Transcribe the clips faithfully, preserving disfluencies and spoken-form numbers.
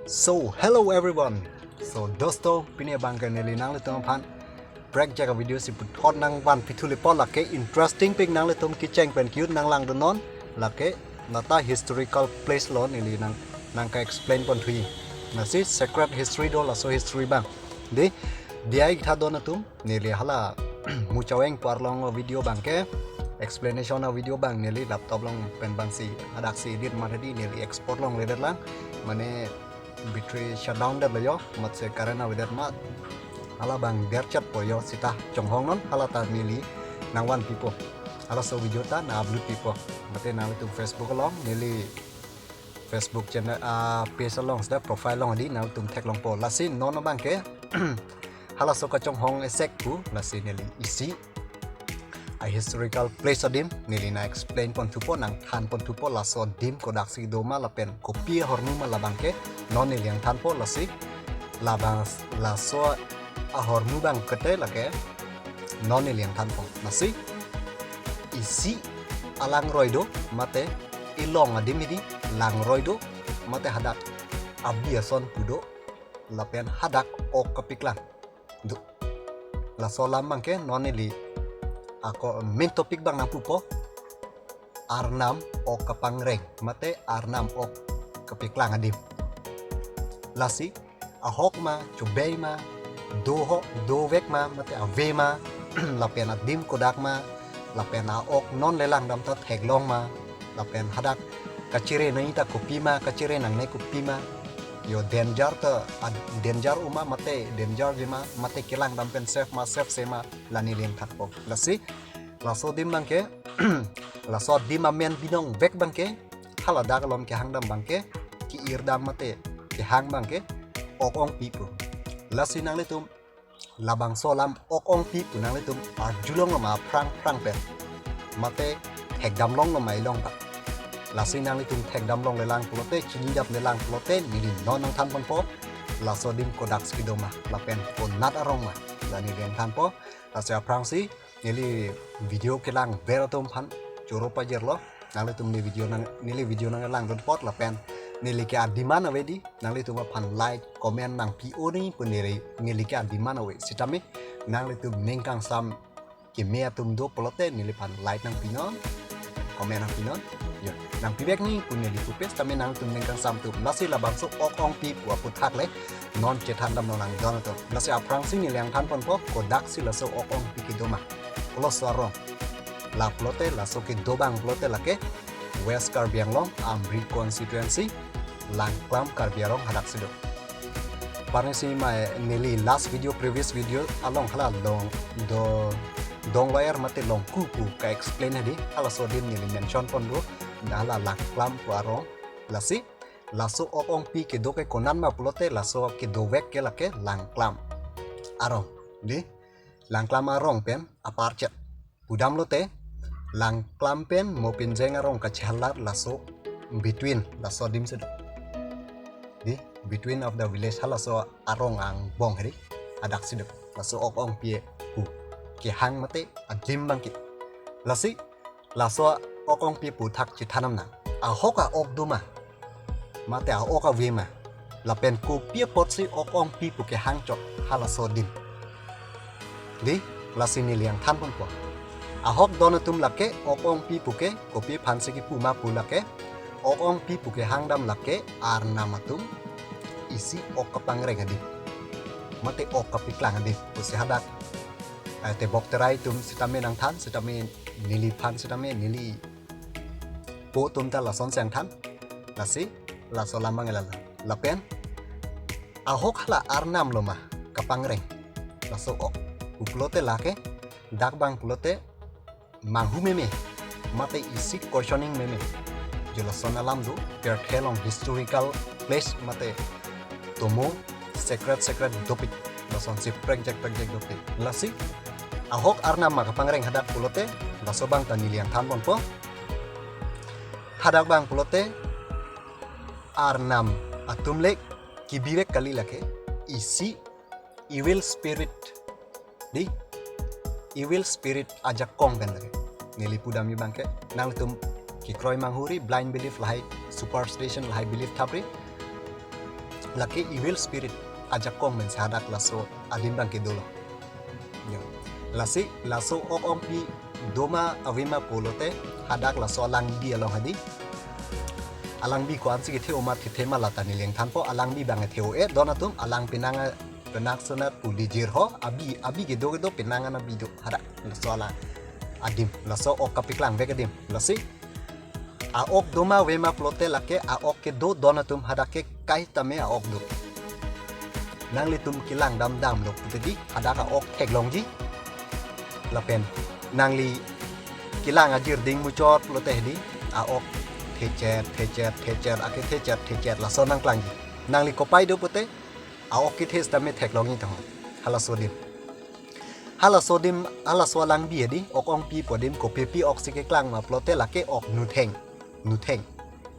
So, hello everyone. So, dosto, pini abangke neli nanglitum aphan prekjak a-video si puthot nangvanpi thulipo, lake interesting pik, nanglitum kecheng pen ke-ong nanglangdunnon, lake lata historical place lo, neli nang nangke-explain ponthuji. Lasi secret history do laso history abang. Dei, diya ik tha don atum, neli hala Muchaweng pu arlong video abangke, explanation a-video abang neli laptop along pen abang si, hadak si edit mar hedi, neli export longledet lang, mane battery shutdown detlo jo, amatsi current avedet amat hala abang derchetpo jo, seta chonghongnon, hala ta neli nangvanpipo. Halaso video ta nang-upload pipo. Mate nanglitum Facebook along, neli Facebook channel, ah, page along seta profile along hedi nanglitum theklongpo. Lasi non abangke halaso kachonghong esek pu, lasi neli isi a-historical place adim neli nang-explain ponthupo, nangthan ponthupo, laso adim kodaksi doma lapen kopi ahormu ma, labangke non neli nangthanpo. Lasi labang laso ahormu abang kete lake non neli nangthanpo. Lasi isi alangroi do, mate ilong adim hedi, langroi do, mate hadak abi ason pu do, lapen hadak ok kapeklang do. Laso alam abangke non neli ako main topic abang nangpupo, Arnam ok kapangreng mate Arnam ok kapeklang adim. Lasi ahok ma, chobei ma, doho, dovek ma, mate ave ma, lapen adim kodak ma, lapen a-ok non le langdam ta theklong ma, lapen hadak kachere nangji ta kopi ma, kachere nangne kopi ma, jo danger ta, a, danger uma mate danger ji ma, mate kelangdam pen safe ma, safese ma, la neli nangthanpo. Lasi laso adim abangke, laso adim amen binong vek abangke, haladak alon kehangdam abangke, ke-irdam mate kehang abangke Ok Ongpi pu. Lasi nanglitum labangso alam Ok Ongpi pu nanglitum arjulonglo ma aphrang phrang pen, mate thekdamlonglo ma ilong ta. Lasi nanglitum thekdamlonglelang pulote, chinidamlelang pulote, neli non nangthan ponpo, laso adim kodaksi doma, lapen konat arong ma, la neli nangthanpo. Lasi aphrangsi neli video kelangver atum aphan choro pajirlo. Nanglitum neli video nang, neli video nanglangdun apot lapen neli ke-ademand ave hedi, nanglitum aphan like, comment nangpi-o nangji pu neli, neli ke-ademand ave. Sitame nanglitum ning kangsam keme atum do pulote neliphan like nangpinon, comment nangpinon. Jo, nangpivek nangji pu neli pupe, sitame nanglitum ning kangsam atum. Lasi labangso Ok Ongpi pu aphuthak le non chethandamlonang don atum. Lasi aphrangsi neli nangthan ponpo, kodaksi laso Ok Ongpi kedoma, koloso arong. La pulote, laso kedo abang pulote lake West Karbi Anglong, Amri constituency, Langklam, Karbi Anglong, hadaksi do. Parnisi ma neli last video, previous video along hala long do, Dong Loyer mate Longku pu ka-explain hedi, halaso adim neli mention pon do, hala Langklam pu arong. Lasi laso Ok Ongpi kedo ke konat ma pulote, laso kedovek ke lake Langklam arong. Dei, Langklam arong pen aparchet. Pudamlote, Langklam pen Mopinjeng arong kachehalat laso between, laso adim si do. Dei, between of the village, halaso arong angbong hedi, hadaksi do. Laso Ok Ongpi pu kehang mate adim abangke. Lasi laso Ok Ongpi aphuthak chethandamnang. Ahok a-ok doma, mate a-ok ave ma, lapen kopi apotsi Ok Ongpi pu kehang chot, halaso adim. Dei, lasi neli nangthan ponpo. Ahok don atum lake Ok Ongpi pu ke kopi aphansi kepu ma pu lake, Ok Ongpi pu kehangdam lake Arnam atum isi ok kapangreng adim, mate ok kapeklang adim pusi hadak, eh, tebok terai atum sitame nangthan, sitame neliphan sitame, neli po atum ta lasonsi nangthan. Lasi laso alam abang lalo. Lapen ahok hala Arnam lo ma kapangreng laso ok pu pulote, lake dak abang pulote manghu meme, mate isi questioning meme. Jo lason alam do, pirthe along historical place mate tomo secret secret dopik, lasonsi prekjak prekjak dopik. Lasi ahok Arnam ma kapangreng hadak pulote, laso abang ta neli nangthan ponpo. Hadak abang pulote Arnam atum le kebivek kali, lake isi evil spirit. Dei, evil spirit ajakong pen lake. Neli pudamji abangke, nanglitum kekroi manghuri, blind belief lahai, superstition lahai belief thapri. lake evil spirit ajakong pen si hadak laso adim abang ke dolo. Ya. Lasi laso ok ongpi doma avema pulote hadak laso alangbi along hedi. Alangbi ko-ansi kethe-o ma kethe ma lata neli nangthanpo, alangbi abang kethe-o-e, don atum alang penang a-, penang sonat pu lijir ho, abi, abi kedo kedo penang an abi do, hadak laso alang adim, laso ok kapeklangvek adim. Lasi a-ok doma avema pulote lake a-ok kedo don atum hadak ke kai tame a-ok do. Nanglitum kelang damdamlo pulote di hadak a-ok theklongji. Lapen nangli kelang ajir ding muchot pulote di a-ok thecher, thecher, thecher, ake thecher, thecher, laso nangklangji. Nangli kopai do pulote a-ok kethe sitame theklongji tong. Halaso adim. Halaso adim, halaso alangbi hedi, ok ongpi pu adim kopipi oksi keklang ma pulote lake ok nutheng. Nutheng.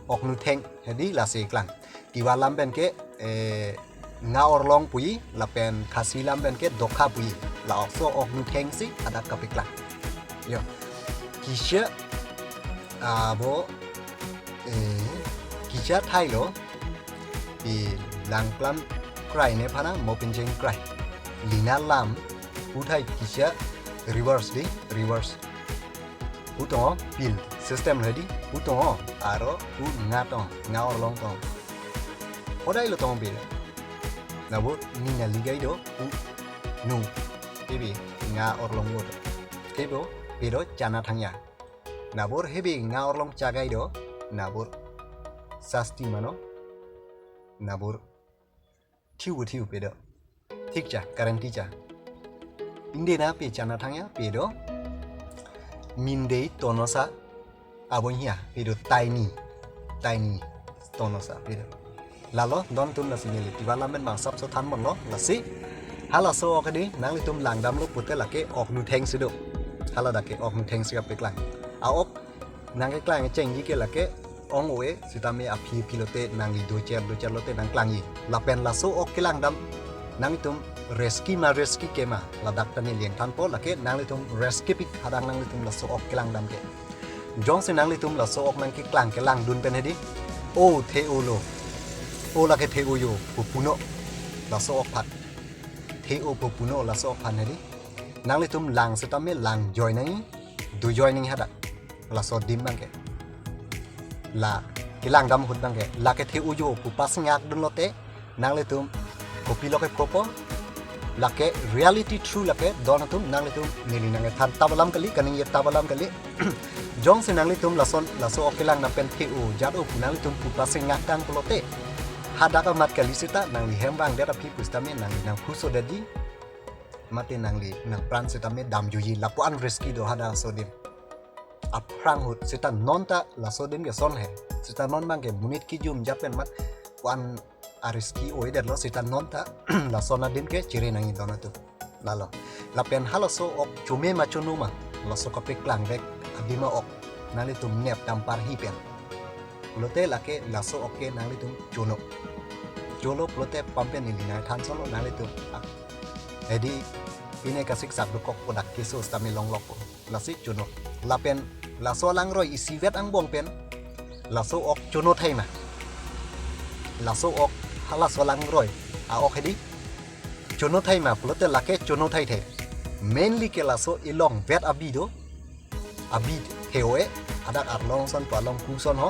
Ok nutheng hedi lasi keklang. Tiwa alam pen ke, eh, nga orlong puji, lapen Khasi alam pen ke dokha puji. La okso ok nutheng si hadak kapeklang. Yo. Kisa, ah, bo, eh, kisa thailo, pi Langklam krai ne phana, mo pinjeng krai. Lina alam, puthai kisa reverse di, reverse. Pu tong, pil, system hedi, pu tong, aro, pu nga tong, nga orlong tong. Hodai lo tong pil. Nabur, ni nali gai do, pu, nu. Hebe, nga orlong wo do. Hebe, hebe do, chana thangya. Nabur, hebe, nga orlong chagai do, nabur, sasti mano, nabur, thiu thiu pedo. Thik cha, guarantee cha. Inde na pe chana thangya pedo. Mindei tonosa abonhia pedo tiny. Tiny tonosa pedo. Lalo don atum lasi neli tiwa alam pen mangsap so than monlo lasi. Halaso ok hedi nanglitum langdamlo pulote lake ok nutheng si do. Hala dak ke ok nutheng si kapeklang. A-ok nangkeklang chengji ke lake ong-o-e sitame aphi aphi lote nangli docher docher lote nangklangji. Lapen laso ok kelangdam nangtum risky ma risky ke ma ladak ta neli nangthanpo lake nanglitum risky pik hadak nanglitum laso ok kelangdam ke. Jongsi nanglitum laso ok nangkeklang kelangdun pen hedi. O the-o lo. O lake the-o jo pu puno. Laso ok aphan. The-o pu puno laso ok aphan hedi. Nanglitum lang sitame lang joi nangji, dojoi nangji hadak. Laso adim abang ke. La kelangdam ahut abang ke. Lake the-o jo pu pasingak dunlote. Nanglitum kopilo ke kopo. Lake reality true lake don atum nanglitum neli nangkethan tap alam kali, kaningje tap alam kali. Jongsi nanglitum lason, laso ok kelangdam pen the-o jat-o pu nanglitum pu pasingak tang pulote. Hadak amat kali seta nangli hem vangdet aphi pusitame nangli nangphuso detji. Mate nangli nangpran sitame damjuji lapu-an risky do hadak laso adim. Aphrang ahut seta non ta laso adim ke son he. Seta non abang ke monit kejum jat pen mat pu-an a-risky o-edetlo seta non ta lason adim ke chere nangji don atum. Lalo. Lapen halaso ok chome ma chono ma. Laso kapeklangvek adim a-ok. Nanglitum nep dam parhi pen. Pulote lake laso ok ke nanglitum chono. Cholo pulote pampen neli nangthan solo nanglitum. Ah. Hedi pine kasiksak dokok pu dak keso sitame longlokpo. Lasi chono. Lapen laso alangroi isivet angbong pen. Laso ok chono thai ma. Laso ok halaso alangroi. A-ok hedi. Chono thai ma pulote lake chono thai thai. Mainly ke laso elongvet abi do. Abi the-o-e, hadak arlong son pu along ku son ho.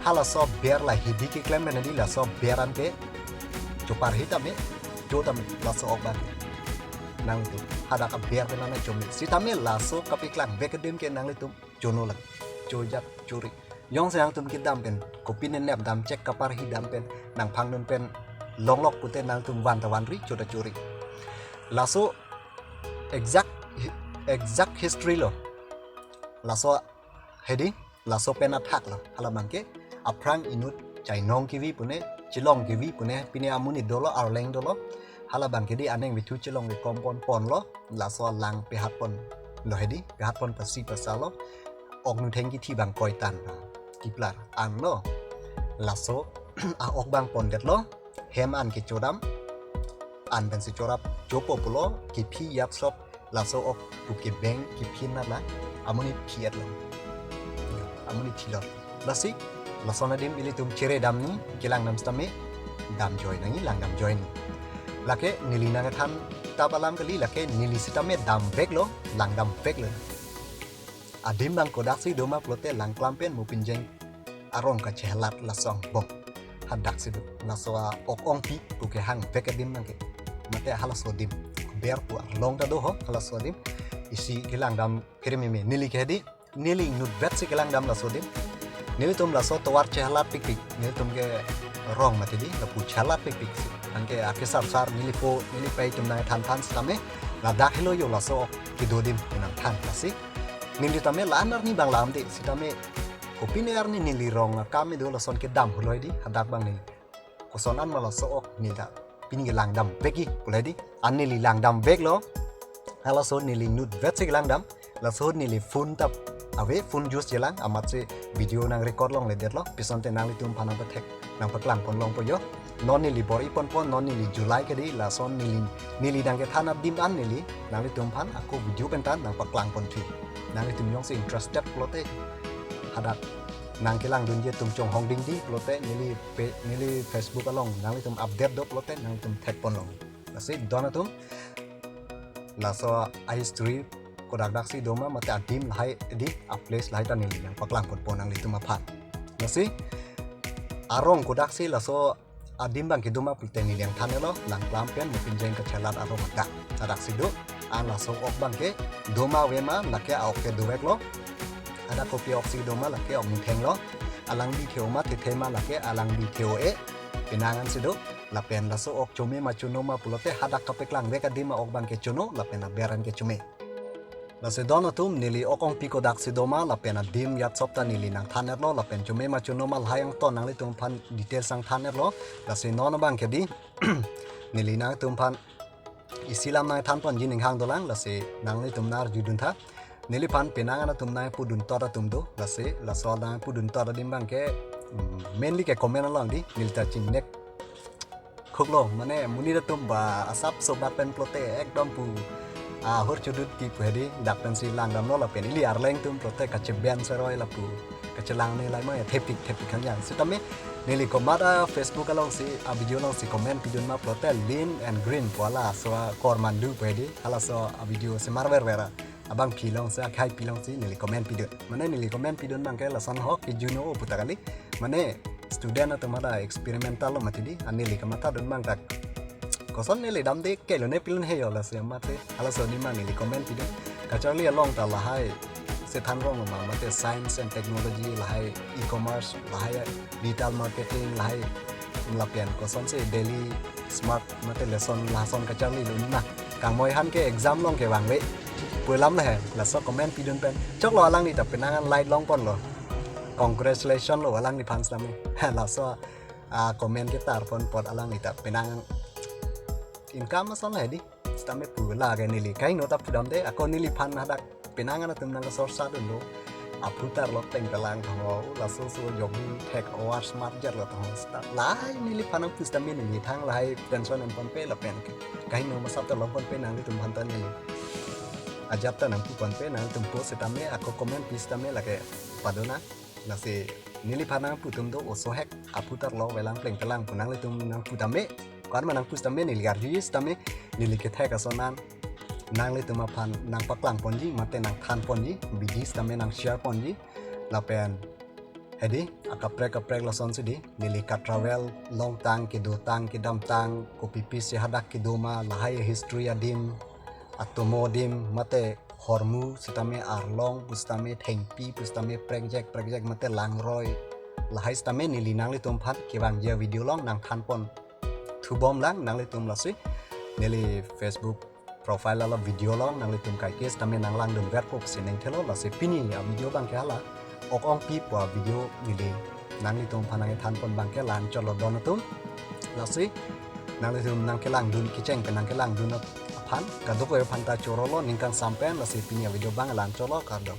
Halaso aber la hedi keklem pen hedi laso aber an ke. Choparhi tame, cho tame, laso ok abang. Nangtum, hadak aber pen nangchome. Sitame laso kapeklangvek adim ke nanglitum chono lang. Chojat chori. Jongsi nangtum kedam pen, kopine nep dam chek kaparhi dam pen, nangphangdun pen, longlok pulote nangtum van ta vanri, cho ta chori. Laso exact hi-, exact history lo. Laso hedi, laso pen athak lo. Hala abang ke aphrang inut chainong kevi pune, chelong kevi pune, pine amonit dolo, arleng dolo. Hala abang ke di aneng vithu chelong ke kompon ponlo, laso alang pehat ponlo hedi, pehat pon pasi pasa lo. Ok nutheng kithi abang koitan, kiplar, anlo. Laso a-ok abang pondetlo. Hem an kechodam, an pensi chorap chopo pulo, kephi yap sop, laso ok pu kebeng, kephi nat la, amonit phi-etlo. Amonit thilo. Lasi, lason adim ilitum chere damji, kelangdam sitame, dam joi nangji, langdam joi nangji. Lake neli nangthan tap alam kali, lake neli sitame damveklo, langdamveklo. Adim abang kodaksi doma pulote Langklam pen Mopinjeng arong kachelat laso angbong. Hadaksi do. Laso a-ok ongpi pu kehangvek adim abangke. Mate halaso adim. Ber pu arlong ta do ho, halaso adim. Isi kelangdam kiri meme. Neli ke hedi, neli inutvetsi kelangdam laso adim. Nelitum laso tovar chelat pikpik. Nelitum ke rong mati di, lapu chelat pikpik si. Anke akesarsar neli po, neli pei atum nangthan than sitame. Ladak helo jo laso ok kedo adim nangthan lasi. Neli tame la-an arni abang lamde sitame. Kopine arni neli rong akam kedo lason kedam huloi di, hadak abang neli. Koson an ma laso ok neli ta pini kelangdamvekji puloi di. An neli langdamveklo. Halaso neli inutvetsi kelangdam. Laso neli phone ta ave, phone use jelang, amatsi video nangrecord longledetlo. Pison te nanglitum aphan nangpathek, nangpaklang pon longpo jo. Non neli bor-i ponpo, non neli July kedi, lason neli, neli nangkethan adim an neli nanglitum aphan ako video pen ta nangpaklang ponthu. Nanglitum jongsi interested pulote, hadak nangkelangdunji atum chonghong dingdi pulote, neli pe, neli Facebook along nanglitum update do pulote, nanglitum thek pon long. Lasi don atum, laso a-history kodak daksi doma mate adim lahai di, a-place lahai ta neli nangpaklang ponpo nanglitum aphan. Lasi arong kodaksi laso adim abangke doma pulote neli nangthan-etlo, Langklam pen Mopinjeng kachelat arong adak. Hadaksi do, an laso ok abangke doma ave ma, lake a-ok ke doveklo. Hadak kopi oksi doma, lake ok methenglo. Alangli theo ma thethe ma, lake alangli theo-e. Penang ansi do. Lapen laso ok chome ma chono ma pulote hadak kapeklangvek adim a-ok abangke chono, lapen aber an ke chome. Lasi don atum, neli ok ongpi kodaksi doma, lapen adim ajat sop ta neli nangthan-etlo, lapen chome ma chono ma lahai angton nanglitum aphan details nangthan-etlo. Lasi non abangke di, neli nangtum aphan isi alam nangthan ponji ning hang dolang, lasi nanglitum nang-arjudun tha. Neliphan penang an atum nangpudun tot atum do, lasi laso nangpudun tot adim abangke, mm, mainly ke comment along di, neli ta chinek khuklo, mane monit atum ba asap sobat pen pulote ekdom pu, ah, hur chudut ti pu hedi, dak pensi langdamlo lapen ili arleng atum pulote kacheben seroi lapu, kachelang ne lai mo ya thepik thepik khangjang. Sitame neli komat a-Facebook alongsi, a-video alongsi comment pidun ma pulote Lean and Green pu halaso akormandu pu hedi, halaso a-video semar verver a abangpi alongsi, akhaipi alongsi neli comment pidun. Mane neli comment pidun abangke lason ahok ke juno puta kali. Mane student atum ada experimental lo mati di, an neli kamathadun abang dak. Koson neli damde kelone pilon he jo lasi mate. Halaso adim abang neli comment pidun. Kacharli along ta lahai sethan rong ma mate science and technology, lahai e-commerce, lahai digital marketing, lahai lapen kosonsi daily smart mate lesson lason kacharlilo na. Kangmoi aphan ke exam along kevangve pu alam le he, laso comment pidun pen. Choklo alangli ta penang an light long ponlo. Congratulations lo alangliphan sitame. Laso a-comment ketar pon apot alangli ta penang an income ason le di. Sitame pu lake neli kaino ta pudamde, ako neliphan hadak penang an atum nangkasorsadunlo. Aphutar lo plengpelang thango, laso so jogging thek over smart jet lo thango. Sita lahai neliphan nangpu sitame neli thang lahai tension en ponpe lapen ke. Kaino masap ta long ponpe nanglitum aphan ta neli. Ajat ta nangpu ponpe nanglitum po sitame ako comment pi sitame lake padona. Lasi neliphan nangpu atum do oso hek aphutar lo velang plengpelang pu nanglitum nangpu tame. Ko-an ma nangpu sitame neli arjuji sitame neli kethek ason an nanglitum aphan nangpaklang ponji mate nangthan ponji, bidi sitame nang-share ponji. Lapen hedi akaprek kaprek lasonsi di neli ka-travel longtang kedotang kedamtang kopi pisi hadak kedo ma lahai history adim atomo adim mate hormu sitame arlong pu sitame thengpi pu sitame prekjak prekjak mate langroi lahai sitame neli nanglitum aphan kevangji a-video along nangthan pon thubom lang nanglitum lasi neli Facebook profile along video along nanglitum kaike sitame nanglangdunverpo pusi ningthelo lasi pini a-video abangke hala ok ongpi pu a-video neli nanglitum aphan nangthan pon abangke la-an chotlo don atum. Lasi nanglitum nangkelangdun kecheng pen nangkelangdun aphan kadokave aphan ta chorolo ningkangsam pen lasi pini a-video abang la-an chotlo kardom.